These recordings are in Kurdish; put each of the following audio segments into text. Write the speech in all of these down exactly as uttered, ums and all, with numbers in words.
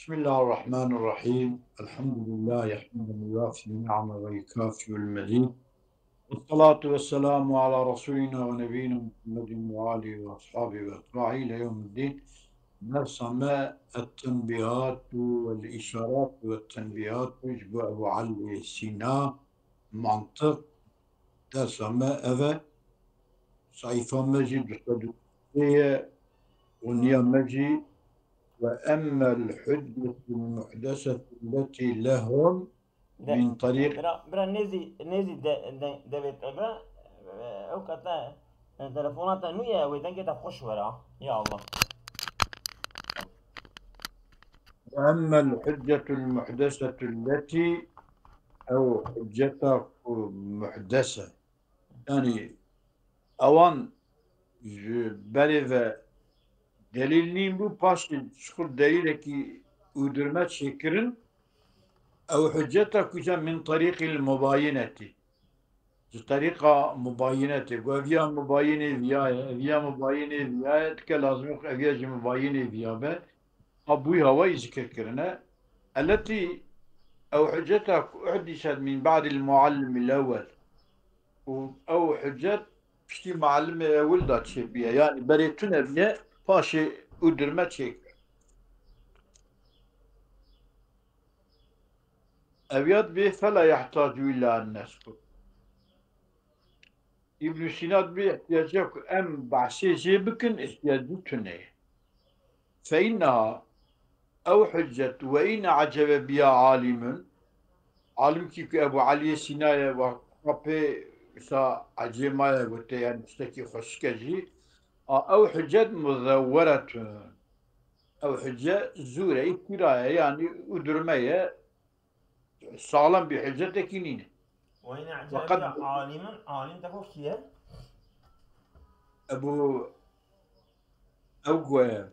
بسم الله الرحمن الرحيم. الحمد لله حمدا يوافي نعمه ويكافئ المزيد. والصلاة والسلام على رسولنا ونبينا محمد وآله وأصحابه وأتباعه إلى يوم الدين. Dersa me التنبيهات والإشارات والتنبيهات ji bo Ebû Elî Sîna, mantiq. Dersa me ev e. Sayfa me jî du sed û sê ye. Û niya me jî وأما الحجة المحدثة التي لهم De, من طريق bira, bira nêzî, nêzî de, de, devê te, bira, e, ew kete, e, telefona te nû ye, wê dengê te xweş were, ha. Ya Allah. وأما الحجة المحدثة التي، ew hiceta ku muhdese. Yani, ewan ji berê ve delîl nîn bû, paşê ji xwe delîlekî ûdurme çêkirin, ew hiceta ku ce min terîqîl mubayinetî. Ji terîqa mubayinetê. Ku ev ya mubayinê viya ye, ev ya mubayinê viya ye, dike lazim yok ev ya ji mubayinê viya be. Ha bûyî hawayî zikir kirine. Eletî ew hiceta ku uhdîset min ba'dil muallimil ewwel. Û ew hicet piştî muallimê ewil da çêbûye. Yanî berê tune bûye, paşê ûdurme çêkir. Ev ya dibê fela yehtacu ila en nesku. Îbn Sîna dibê ihtiyaca ku em behsê jê bikin, ihtiyacî tune ye. Fe inneha, ew hicet, ve in ecebe biya alimun, alimkî ku Ebû Eliyê Sîna ye, ve xwe pê wisa ecê maye gote, yani tiştekî xweşik e jî, a ew hicet muzewweretun. Ew hicce zûr e, îftira ye, yani ûdurme ye, saxlem bir hiccetekî nîne. Ve in Weqet ecebe alimîn, alim te got kî ye? Ebu, ew ku ye,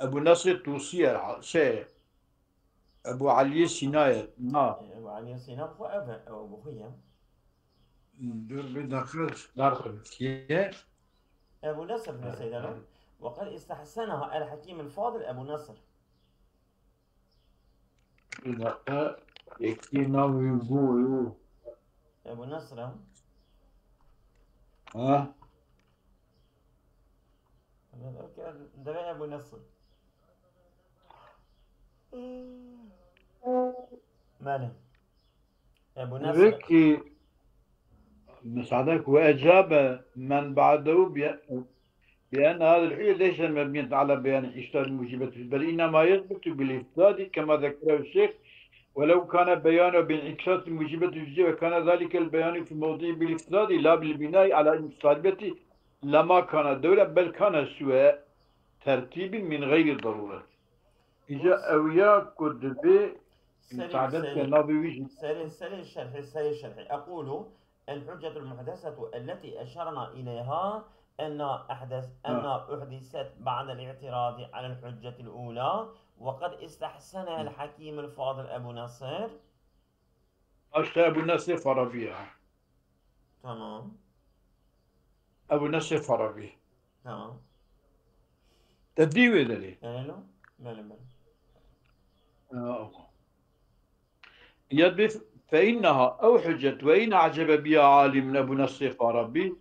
Ebu Nesrê Tûsî ye, şey, Ebu Eliyê Sîna ye, na. Ebu Eliyê Sîna xwe ev e, ew bi xwe ye. Dur bir dakika, darxim kî ye? Ebu Nesr bin Seydan. Ve qed istehseneha el Hakîm el Fadil Ebu Nesr. Bir dakika. Yekî navê bû. Ebu Nesr e. Ha? Devê Ebu Nesr. Belê. Ebu Nesr. Peki, müsaade ku ecabe men ba'dehu bi بأن هذا الحجة ليس مبنيا على بيان الحجة الموجبة، بل إنما يثبت بالافتراض كما ذكره الشيخ، ولو كان بيانه بالانعكاسات الموجبة للجزئية وكان ذلك البيان في موضعه بالافتراض لا بالبناء على المتطالبة لما كان دورا بل كان سوى ترتيب من غير ضرورة. Îca ew ya ku dibê Serê, müsaade serê. Ke navê wî jî. Serê, serê şerhê, serê şerhê. أقول الحجة المحدثة التي أشرنا إليها أن أحدث، أن أحدثت بعد الاعتراض على الحجة الأولى، وقد استحسنها الحكيم الفاضل أبو نصر. Başta Ebu Nesrê Farabi ya. Tamam. Ebu Nesrê Farabi. Tamam. Te dî wê derê. Belê, belê, belê. Ya, oku. Ya dibê, فإنها، ew hicet, وإن أعجب بها عالم Ebu Nesrê Farabi,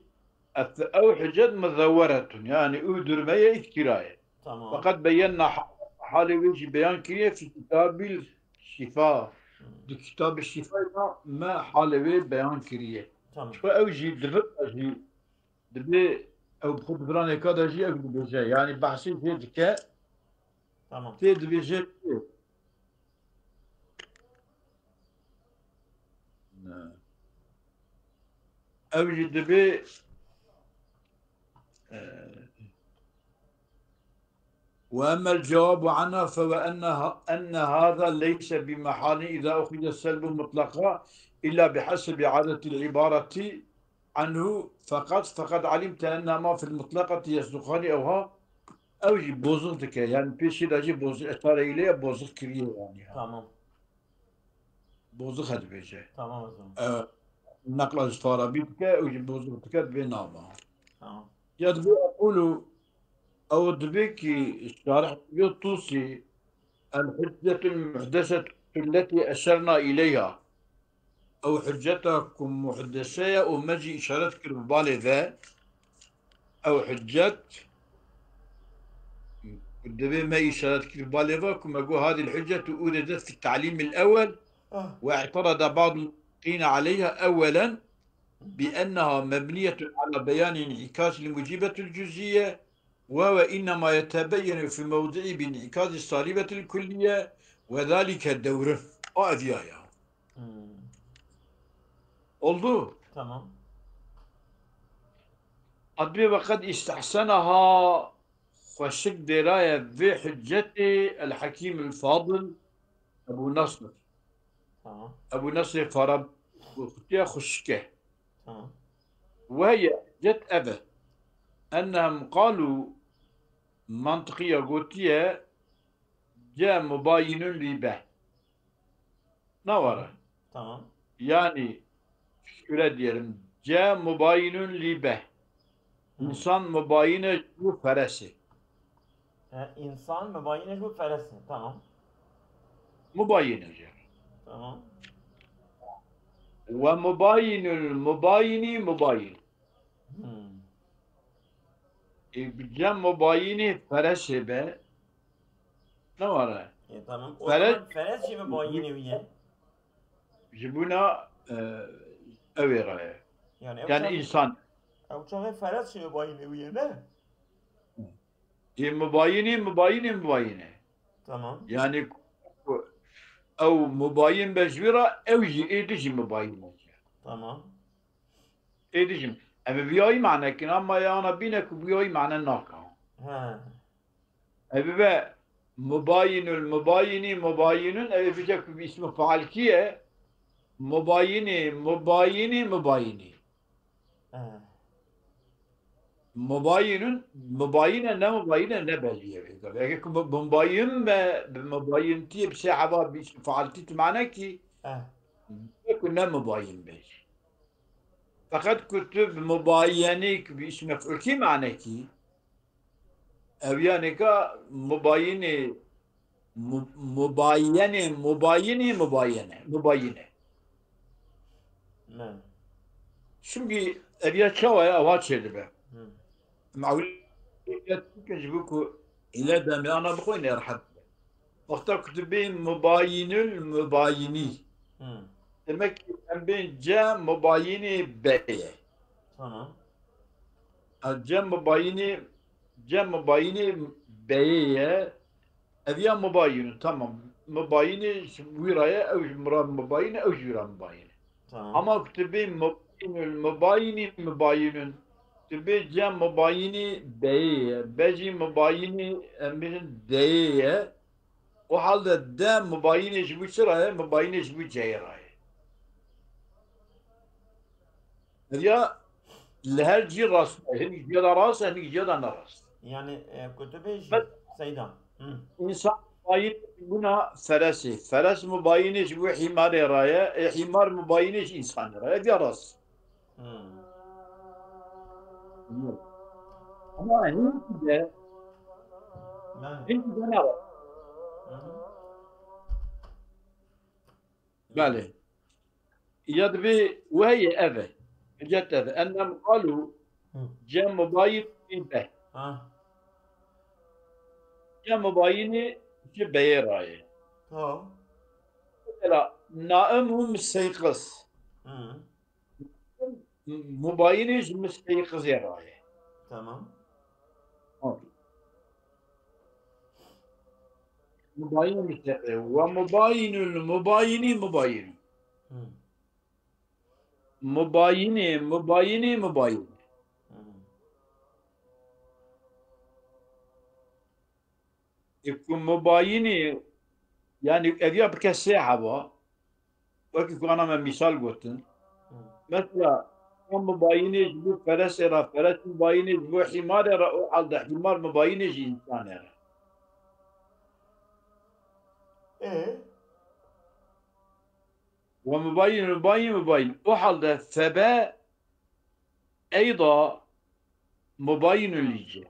ev, ew hicet muzewweretun, yani uydurma ye, iftira ye. Tamam. Fakat beyyena ha-, halê wê jî beyan kiriye fi kitabil şifa. Hmm. Di kitabê şifa ya me halê wê beyan kiriye. Tamam. Çi ew jî divir jî dibê ew bi xwe di viranê ka de jî ew dibêje. Yani behsê jê dike. Tamam. Tê dibêje. Ne. Ew jî dibê, e, وأما الجواب عنها فهو أنها، أن هذا ليس بمحال إذا أخذ السلب مطلقا إلا بحسب عادة العبارة عنه فقط، فقد علمت أن ما في المطلقة يصدقان أو ها، ew jî bozuk dike. Yani pêşî de jî bozuk, eşare ile bozuk kiriye yani. Tamam. Bozuk e dibêje. Tamam o zaman. E, neqla ji Farabi dike, ew jî bozuk dike, dibê nama. Tamam. Ya dibê ekulu, ew dibê ki şarih yo Tusi, الحجة المحدثة التي أشرنا إليها. Ew hiceta ku muhdese ye û me jî îşaret kir bi balê ve. Ew hicet ku divê me îşaret kir bi balê ve ku me got هذه الحجة أوردت في التعليم الأول واعترض بعض المحققين عليها أولا بأنها مبنية على بيان انعكاس الموجبة الجزئية وهو إنما يتبين في موضعه بانعكاس السالبة الكلية وذلك دور. O ev ya ya. Hmm. Oldu. Tamam. Adbi ve qed istehseneha xweşik dêraye vê hicetê El Hekîm El Fadil Ebu Nasr. Tamam. Ebu Nasrê Farab xutiye xuşke. Tamam. Weye cet eve. Ennem qalu mantiqiya gotiye ce mubayinun lî be. Nawara. Tamam. Yani şöyle diyelim. Ce mubayinun lî be. Hı. İnsan mubayine bu feresi. He, insan mubayine bu feresi. Tamam. Mubayine diyor. Tamam. Ve mubayinul mubayini mubayin. Hmm. E, cem mubayini feresi be. Ne var? E, tamam. O Fere- zaman ferez jî mubayinê wî ye. Ji bûna, e, ew ê raye. Yani, ew Yani çaxê, insan. Ew çaxê ferez jî mubayinê wî ye, ne? Ê mubayinî, mubayinî, mubayine. Tamam. Yani ku ew mubayin be ji wî re, ew jî êdî jî mubayin be. Tamam. Êdî jî. Em bi viyayî mane kin, ama ya ana bîne ku bi viyayî mane naka. He. Ev be mubayinul mubayini mubayinun, ev bije ku bi ismi faal kî ye? Mubayini, mubayini, mubayini. Eh. Mubayinun, mubayine, ne mubayine, ne belî ye. Eger ku mu-, mubayin be, bi mubayintiyê bi sê heva bi ismi faal tî tu mane kî, Eh. Ku ne mubayin be. Feqet ku tu bi mubayenî ku bi ismi mef'ul kî mane kî, Ev ya nêka mubayinê, mu-, mubayenê, mubayinî, mubayene, mubayine. Ne. Çimkî ev ya çawa ye, ewa çêdibe. Hı. Mewlûdiyet bike ji bo ku île demê ana bixwîne rehet be. Wexta ku tu bê mubayinul mubayinî. Hı. Demek ki em bên ce mubayinê be ye. Tamam. Ez cem mubayinê, cem mubayinê beyê ye. Ev ya mubayinun, tamam. Mubayinê ji wî ra ye, ew ji mira mubayine, ew ji wî ra mubayine. Tamam. Ama tu bê mubayinul mubayinî mubayinun. Tu bê cem mubayinî beyê ye. Be jî mubayinî em bêjin deyê ye. O halde de mubayinê ji bo çi ra ye? Mubayinê ji bo ceyê ra ye. Ya li her cî rast e. Hinek cî de rast e, hinek cî de ne rast. Yani, e, kutubê jî Bes Seyda. Hı. Însan mubayinê ji bûna feresê. Feres mubayinê ji bo hîmarê ra ye. E, hîmar mubayinê ji însanê ra ye. Ev ya rast. Hmm. Ama hinek de, Ben. hinek de ne var? Hı hı. Belê. Ya divê wehê ev e. Cet ev e. Ennem qalu Hı. Cem mubayîn be. Ha. Cem mubayînê ji beyê ra ye. Tamam. Mesela, naim û misteyqiz. Hı. Mubayinê ji misteyqizê ra ye. Tamam. Mubayinê misteyqiz. Ve mubayinul mubayini mubayinun. Hı. Mubayinê, mubayinê, mubayinê. Hı. Ê ku mubayinê, yani ev ya bike sê heva, wekî ku ana me mîsal gotin. Hı. Mesela, em mubayinê ji bo feresê re, feres mubayinê ji bo hîmarê re, o halde hîmar mubayinê ji însanê re. Ê? Ve mubayyin, mubayyin, mubayyin. O halde febe eyda mubayyinun lîce.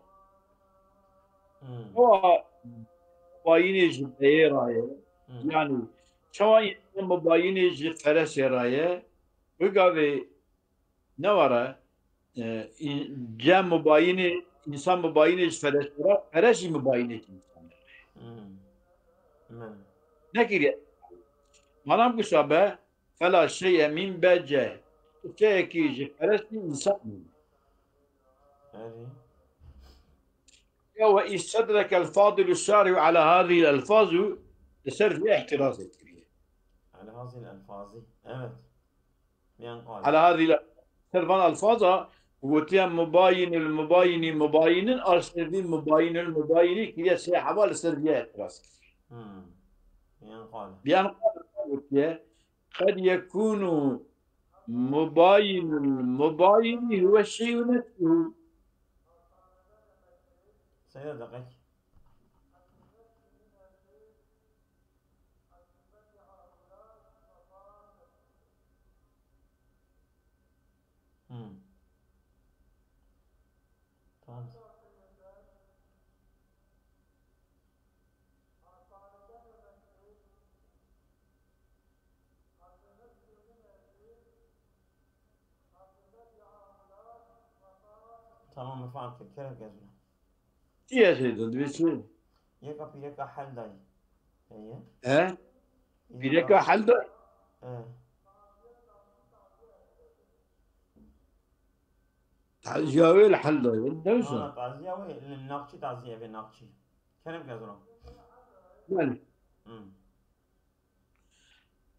Hmm. O mubayinê ji beyê re ye. Hı. Yani çawa însan mubayinê ji feresê re ye? Wê gavê ne were, e, în-, cem mubayinê, însan mubayinê ji feresê re, feres jî mubayinê ji însanê re. Hı. Hı. Nekiriye. Manam kuşa be, fela şey'e min be ce. Şeyekî ji feres jî însan. Erê. Ya ve istedreke el-fadilu şari'u ala hazihil elfazu, li ser vê ihtirazê kiriye. Ala hazihil elfazi. Evet. Bi en qal. Ala hazihil, ser van elfaza gotiye mubayinul mubayini mubayinin, ar ser vî mubayinul mubayini kiriye sê heva, li ser vî ihtiraz kiriye. Hmm. Bi en qal. Bi en qal gotiye. Qed yekunu mubayinul mubayini huve şey'u nefsuhu. Seyda deqek. Hmm. Tamam. Tamam, me fehm kir. Kerem ke zû. Çi ye şey de, divê çi? Yeka pîreka hel dayî. Heye? He? Pîreka hel dayî? He. Taziya wê li hel dayî. Ne wisa? Na, na, taziya wê, li naqçî taziya vê naqçî. Kerem ke zû. Yani. Hmm.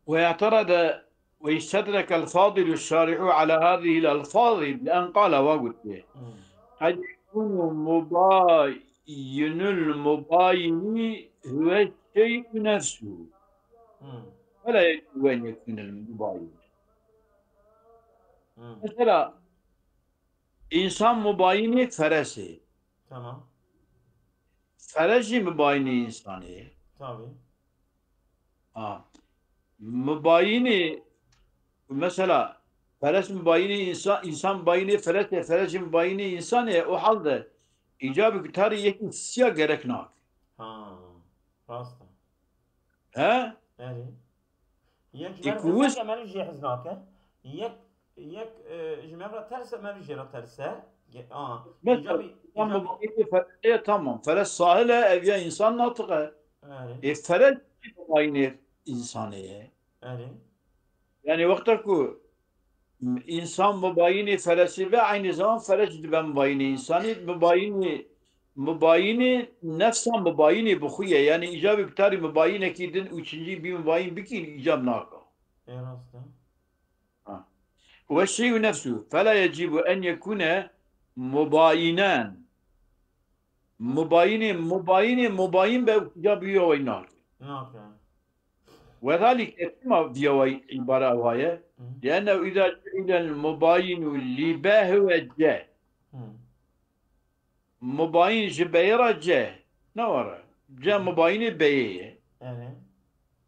Ve i'terede ve istedrekel fadilu şari'u ala hazihil elfazi bi en qala, wa gotiye. Hmm. Qed yekunu mubayinul mubayini huve şey'u nefsuhu. Hmm. Ve la yecûzu en yekunel mubayin. Hmm. Mesela, însan mubayinê feresê. Tamam. Feres jî mubayinê însanê. Tabii. Ha. Mubayinê, mesela, feres mubayinê însan, însan mubayinê feres e, feres jî mubayinê însan e, o halde îcabê gutarê yekî siya gerek nake. Ha, rast e. He? Erê. Yek ji me re ters e, me jê hez nake. Yek, yek, e, ji me re ters e, me jê re ters e. Ge-, a, mesela, îcabî, tamam, îcabî. Fe-, e, tamam. Feres sahil e, ev ya însan natiq e. Erê. E, feres jî aynê însanê ye. Erê. Yani wexta ku însan mubayinê feresê be, aynî zaman feres dibe mubayinê însanê, mubayinê, mubayinê nefsa mubayinê bi xwe ye. Yani îcabê bi tarî mubayinekî din û çincî bî mubayin bikî, îcab naka. Ê rast e. Ha. Ve şey'u nefsu, fela yecibu en yekune mubayinen. Mubayinê, mubayinê, mubayin be, îcabê wî nake. Nake. Wedalîke, çima viya wî îbare ew haye? Hı. Liennehu îza cu'ilel mubayinu li be huve ce. Hı. Mubayin ji beyê re ce. Ne were. Ce mubayinê beyê ye. Evet.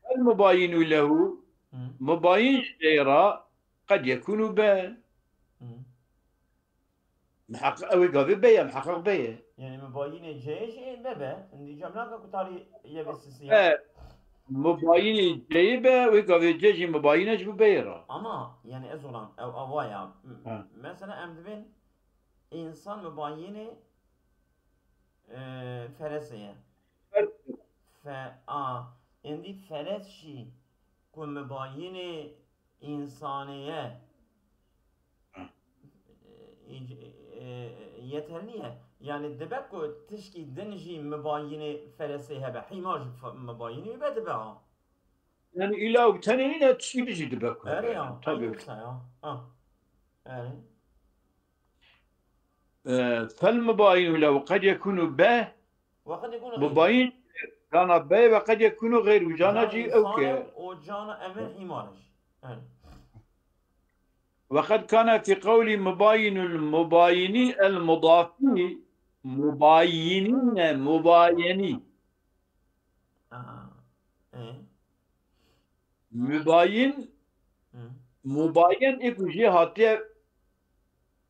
El mubayinu lehu. Hı. Mubayin ji beyê re qed yekunu be. Hı. Miheqeq ew ê gavê be ye, miheqeq be ye. Yani mubayinê ceyê jî ê be be. Hindî cem nake ku tarî ye be sisiya. E, mubayinê ceyê be, wê gavê ce jî mubayine ji bo beyê re. Ama yani ez olan ew ava ya. Ha. Mesela em dibên însan mubayinê, e, feresê ye. Fer- Fe, a, êndî feres jî ku mubayinê însanê ye, e, e, e, yeterli ye. Yani dibe ku tişkî din jî mibayinê feresê hebe. Hîmar jî fe-, mibayinê wî be dibe ha. Yani îla ew tenê nîne, tişkî din jî dibe ku hebe. Erê ya, yani, tabii. Aynı wisa ya. Ha. Erê. E, fel mubayinu lehu qed yekunu be Ve qed yekunu gayru. Mubayin cana be ve qed yekunu gayru, cana jî ew ke. Cana însan û cana ev e hîmar e jî. Evet. Ve qed kana fi qewlî mubayinul mubayini el mudafi mubayinine mubayeni. Aa, e? Mubayin, hı, mubayen ê ku jê hatiye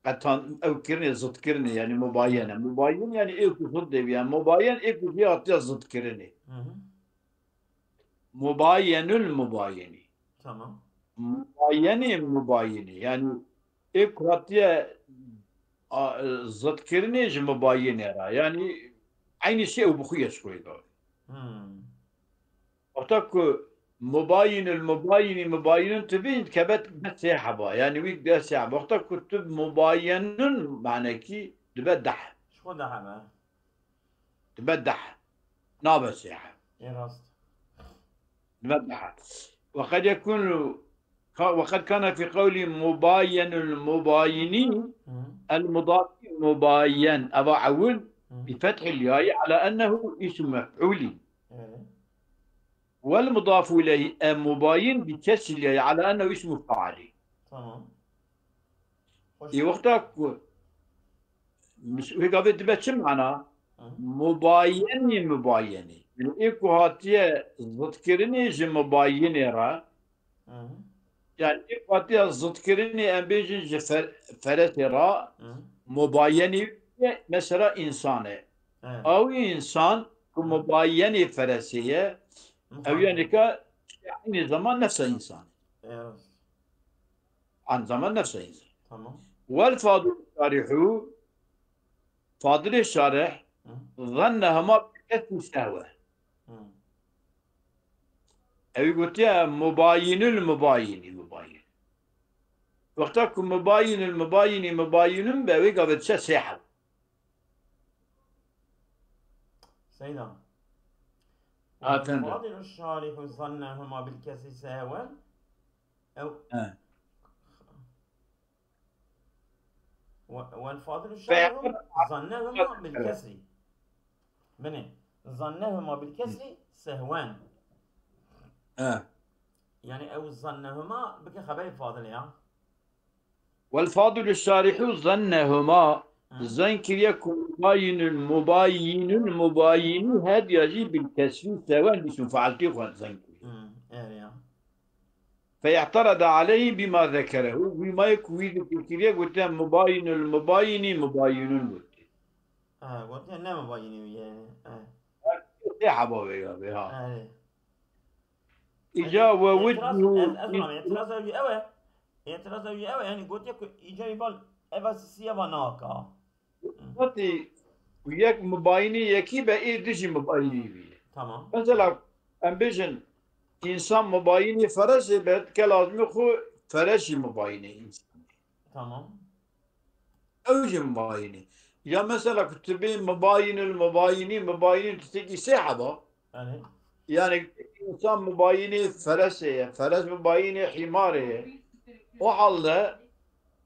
qetan, ew kirinê, zidkirinê, yani mubayene. Mubayin yani ê ku zidê bî, yani mubayen ê ku jê hatiye zidkirinê. Hı hı. Mubayenul mubayeni. Tamam. Mubayenê mubayinî. Yani ê ku hatiye, a, zidkirinê ji mubayinê re. Yani eynî şey ew bi xwe ye ji xwe re. Hmm. Wexta ku mubayinul mubayinî mubayinun tu bî, dikeve be sê heba. Yani wî be sê heba. Wexta ku tu mubayenun manekî dibe deh. Ji xwe deh hebe. Dibe deh. Nabe sê heb. Ê rast. Dibe deh heb. وقد يكون، وقد كان في قول مباين المباين Hı. المضاف مباين. Eva ewil Hı. بفتح الياء على أنه اسم مفعول. Evet. والمضاف إليه المباين بكسر الياء على أنه اسم فاعل. Tamam. Hoş. Ê wexta ku mis-, wê gavê dibe çi mana? Hı. Mubayenî mubayenî. Yani ê ku hatiye zidkirinê ji mubayinê re. Hı. Yani ê ku hatiye zidkirinê em bêjin ji fer-, feresê re. Hı. Mubayenî mesela însan e. Evet. Ew însan ku Hı. mubayenê feresê ye. Ew Muxatab. Yani ka aynı zaman nefsa însan. Evet. Aynı zaman nefsa însan. Tamam. Vel fadil şarihu, fadilê şarih, Hı. Zannehuma bi kesrî sehwe. Hı. Ew gotiye mubayinul mubayini mubayin. Wexta ku mubayinul mubayini mubayinun be, wê gavê diçe sê heb. Seyda. Efendim. Fadilu şarihu zannehuma bil kesri sehwen. Ew He. Ve-, vel fadilu şarihu zannehuma bil kesri. Bine. Zannehuma bil kesri sehwen. He. Yani ew zannehuma bike xeberê fadilê ya. Vel fadilu şarihu zannehuma. Hı. Zan kiriye ku mubayinun, mubayinun, mubayini hediya jî bil kesri sehwen, bîsûn fealtî xwe zan kiriye. Hı, evet ya. Fe'terada aleyhi bima zekerehu. Wî mayê ku wî zikir kiriye, gotiye mubayinul mubayini mubayinun gotiye. Ha, gotiye ne mubayini wî yani. Ha. Sê heba vê ya vê ha. Evet. Îca we wicî. Ez, ez, ez, etiraz ew ew e. Etiraz ew ew e. Yani gotiye ku îca îbal eva sisiye va naka. Wextî ku yek mubayinê yekî be, ê du jî mubayinê wî ye. Tamam. Mesela em bêjin, însan mubayinê feresê be, dike lazimê xwe feres jî mubayinê însan. Tamam. Ew jî mubayinê. Ya mesela ku tu bê mubayinul mubayinî, mubayinî tu têkî sê heba. Yani. Yani însan mubayinê feresê ye, feres mubayinê hîmarê ye. O halde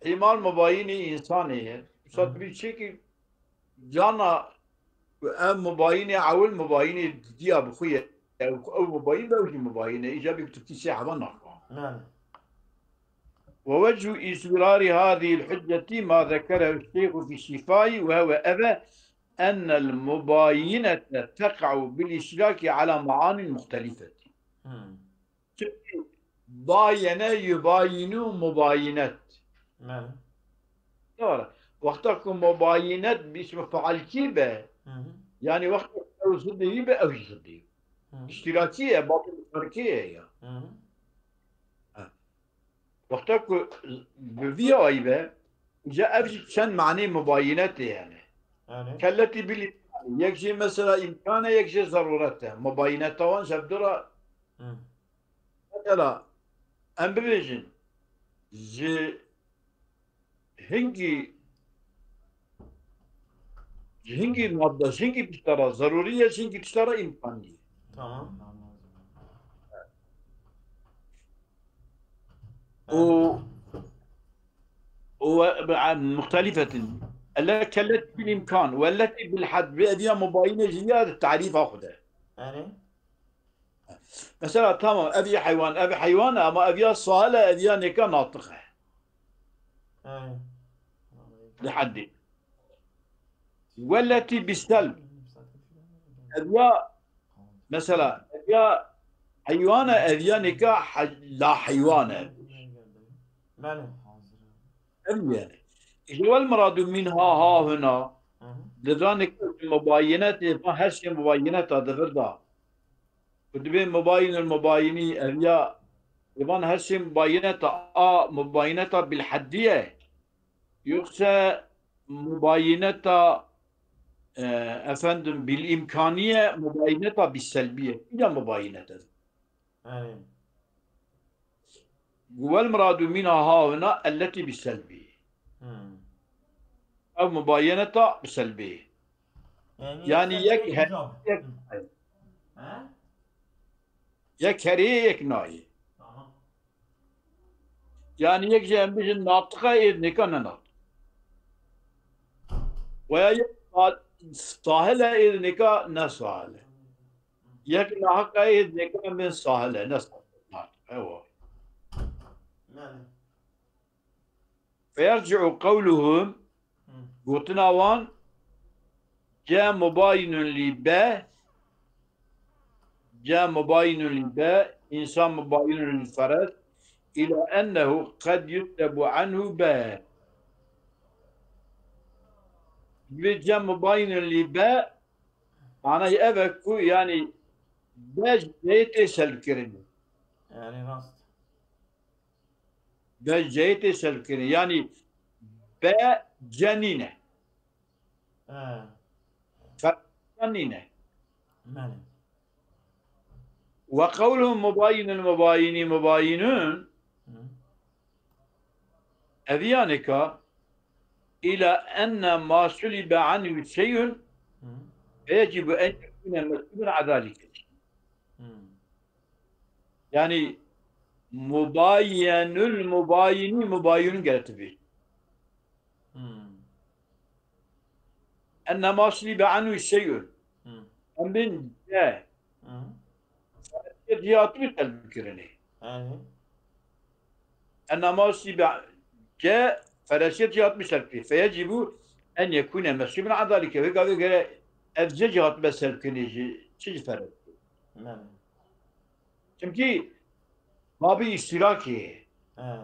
hîmar mubayinê însanê ye. Wisa Hı. tu bî çêkî cana, ev mubayinê ewil mubayinê didiya bi xwe ye. Ew, ew mubayin be, ew jî mubayinê. Îca bî ku tu têkî sê heba naka. Yani. ووجه استدلال هذه الحجة ما ذكره الشيخ في الشفاء، وهو أن المباينة تقع بالاشتراك على معان مختلفة. Hmm. Çünkü bayene yubayinu mubayinet. Bele. Doğru. Wexta ku mubayinet bi ismi faal kî be, Hı hı. yani wexta ew zidê wî be, ew jî zidê wî. Hı hı. İştirakî ye, babê muşterekê ye ya. Hı hı. Ha. Wexta ku bi vî ayî be, îca ev jî çend manê mubayinetê hene. Yani. Kelletî bil îmkan, yek jê mesela îmkan e, yek jê zeruret e. Mubayineta wan ji hev du re. Hı. Mesela em bibêjin, ji hingî, ji hingî madde, ji hingî tişta re zerûrî ye, ji hingî tişta re îmkanî ye. Tamam. û, û, e, muxtelîfetin. Elleti kelletî bil îmkan, welletî bil had, vê eviya mubayîne jî ya di tarîfa xwe de. Erê. Mesela, tamam, ev yê heywan, ev heywan e, ama ev ya sahil e, ev ya nêka natiq e. Erê. Li heddê. Welletî bi selb. Ev ya, mesela, ev ya heywan e, ev ya nêka he-, la heywan e. Belê. Ev yani. Ji wel miradu mîn ha ha huna. Hı hı. Dizanik mubayinetê, van her şey mubayineta di vir da. Ku dibê mubayinul mubayinî, ev ya, van her şey mubayineta, a mubayineta bil haddiye. Yoksa mubayineta, e, efendim, bil imkaniye, mubayineta bil selbiye. Ya mubayinete. Yani. Wel miradu mîn ha ha huna elleti bi selbi. Hmm. Ev mubayeneta bi selbi. Yani, Yani sen yek direkt her- cevap. yek- Hı. Ha? Yek herê, yek nayê. Tamam. Yani yek jî em bijin natiqa ê nêka ne natiq. Veya yek sa- sahil e ê nêka ne sahil e. Yek nahiqa ê nêka em bên sahil e, ne sahil. Ewa. Yani. Feyerci'u qewluhum, Hı. gotina wan, ce mubayinun li be, ce mubayinun li be, insan mubayinun li feres, ila ennehu qed yutlebu anhu be. Bi ce mubayinun li be, manayê ev e ku, yani, be ceyê tê selbkirinê. Yani rast. Be ceyê tê selbkirinê. Yani, be ce nîne. He. Fe- nîne. Mele. Ve qewluhum mubayinun mubayini mubayinun. Hı. Ev yanê ka ila enne ma sulibe anhu şeyun Hı. feyecibu en yekune mes'ulun an zalike. Hı. Yani mubayenul mubayini mubayinun gerektiği. Hı. Enne ma sulibe anhu şeyun. Hı. Em bin ce Hı. cihatı bir telbikirini. Yani. Enne ma sulibe ce feresiyet cihat bir telbikiri. Feyecibu en yekune mes'ulun an zalike. Ve gavê gere ev ce cihat be selbkirini ji çi ji feres. Mele. Çimkî ma bi îştirakê. He.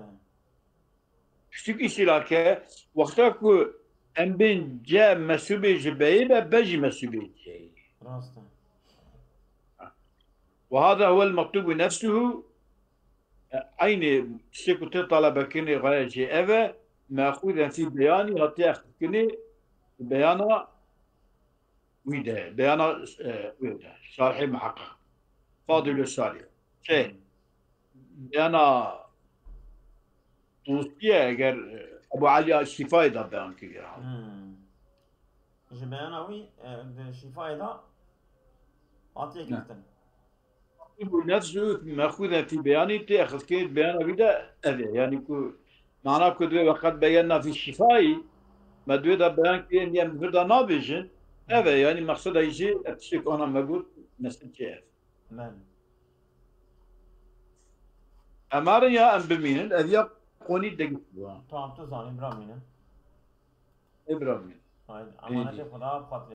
Piştî îştirake, wexta ku em bên ce mesûbê ji beyê be, be jî mesûbê ceyê. Rast e. Ve hada huwel metlubu nefsuhu, e, eynî tiştê ku tê talebekirinê xwe jê ev e, mexûzen fî beyanî, hatiye extkirinê beyana wî de, beyana, e, wî de, şarhê muheqeq. Fadil Şarî. Şey, beyana Tusiye eger, e, Ebu Elî Şîfayê de beyan kiriye. Hmm. Ji beyana wî, e, di Şîfayê de hatiye Ne. girtin. Bu nefsu mexûde fî beyanî tê xizkê beyana wî de ev e. Yani ku mana ku divê weqet beyanna fî şîfayî, me divê de beyan kiriye niye em vir de nabêjin. Ev e, yani meqseda jî ev tiştê ku ana me got, nesil çi ev. Ben. Em arin ya em bimînin, ev ya qonî de gitwa. Tamam, tu zanî, bira mînin. Ê bira bimînin. Haydi, emanetê Xweda, bi xatirê